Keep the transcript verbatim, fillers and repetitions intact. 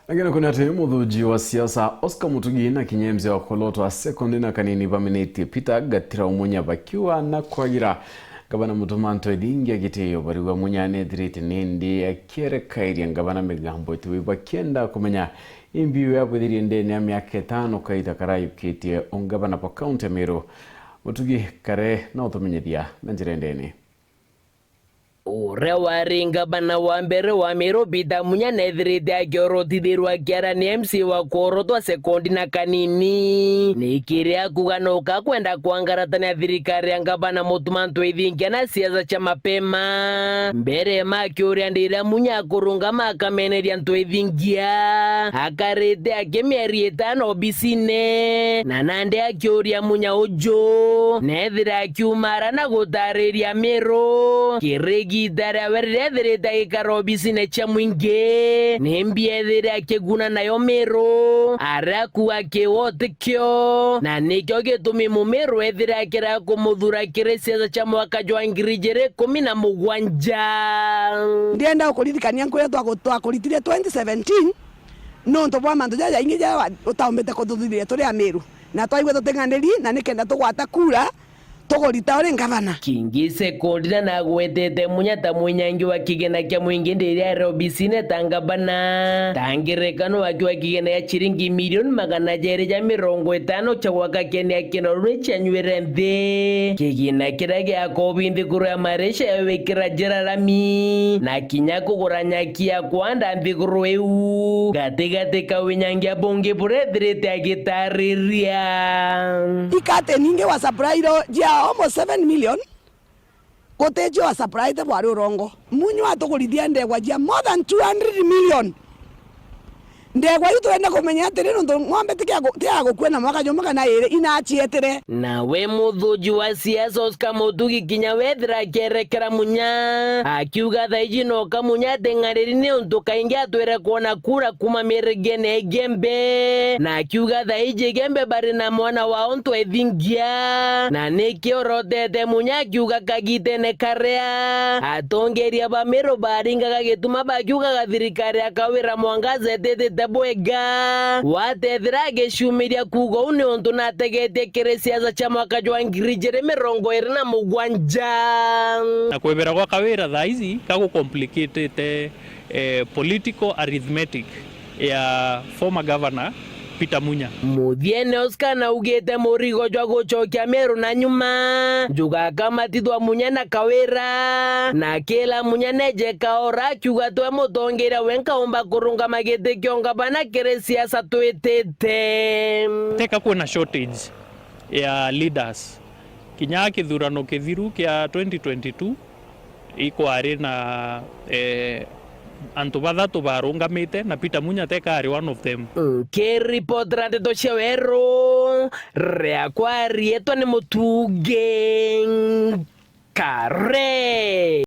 Agena kwona ati muthuji wa siasa Oscar Mutugi na kinya M C wa Kolotwa Second na Kanini baminitie Peter Gatira Umunya bakiuga na kwagira Gavana Mutuma Ntwethingia gitio, bariuga Munya nethirite nindi akierekairia ngavana migambo itiwi, bakienda kumenya imbi we abwithirie ndene ya miaka itano kaita karayukitie ungavana bwa kaunti ya Meru. Mutugi kare na utumenyithia na njira ndene. Uria wari ngavana wa mbere wa Meru Peter Munya nethirite akiorotithirwa akiara ni M C wa Kolotwa Second na Kanini. Ni kiria kuga no kakwenda kwangaratania thirikari ya ngavana Mutuma Ntwethingia na siasa cia mapema. Mbere ma akiuria ndiria Munya akurungama akameneria Ntwethingia, akarite aki mieri itano obisine, na nandi akiuria Munya uju nethira akiumara na gutariria Meru kiri igita riawe riria ethirite agikara obisine cia mwingi, nimbi ethire akiguna nayo Meru, aria kuga kiu ti kio, na nikio gitumi Mumiru ethire akira kumuthura kiri siasa cia mwaka jwa ngiri ijiri ikumi na mugwanja. Ndienda gukuririkania nkuria twaku-, twakuritire twenty seventeen, nontu bwa mantu jaja jaingi jaria wa-, utaumbite kuthuthuria turi Amiru, na twaigua tuting'aniri, na nikenda tugwata kura, tugurita uri ngavana. Kingi Sekondi na nagwetete Munya ta mwinyangi wa kigena kia mwingi ndiria ari obisine ta ngavana. Ta ngerekano, akiwa kigena ya ciringi milioni magana jeri ja mirongo itano cia gwaka kiene kia Kinoro ni cianyuire nthi. Kigina kiria giakobi nthiguru ya Malaysia ya wikira njira rami, na kinya kugura nyaki ya kwanda nthiguru iu, gatigati ka winyangia bungi buria ethirite agitariria. Ikate ningi wa supply ro jia almost seven million, gutijio wa supply te bwari urongo. Munya atugurithia ndegwa jia more than two hundred million. Ndegwa iu turenda kumenya atiri, nontu ng'ombe ti kia gu-, ti ya gukua na mwaka jumwe kana iri, inacietire. Nawe muthuji wa siasa Oscar Mutugi kinya wethira akierekera Munya, akiuga thaiji no ka Munya ating'ariri ni untu kaingi atwire kwona kura kuma mirigene ya Igembe, na akiuga thaiji Igembe bari na mwana wao Ntwethingia, na niki orotete Munya akiuga kagitene karia atongeria ba Meru baringaga gituma bakiugaga thirikari ya Kawira Mwangaza itithite bwega, watethira agiciumiria kuuga uu ni untu nategetie kiri siasa cia mwaka jwa ngiri ijiri mirongo iri na mugwanja. Na kwibira gwa Kawira thaa ici ka gucomplicatete, eh, political arithmetic ya former governor Peter Munya. Muthiene Oscar naugite murigo jwa gucokia Meru na nyuma jugakamatithwa Munya na Kawira, na kila Munya neje kaora akiuga twe mutongeria we nkaumba kurungama giti kio ngavana kiri siasa twitite. Teka kwina shortage ya leaders. Kinya kithurano kithiru kia twenty twenty-two, ikwari na, eh, antu bathatu barungamite, na Peter Munya teka ari one of them. Nkiripotera ndeto cia Weru, riakwa riitwa ni Mutugi Nkare.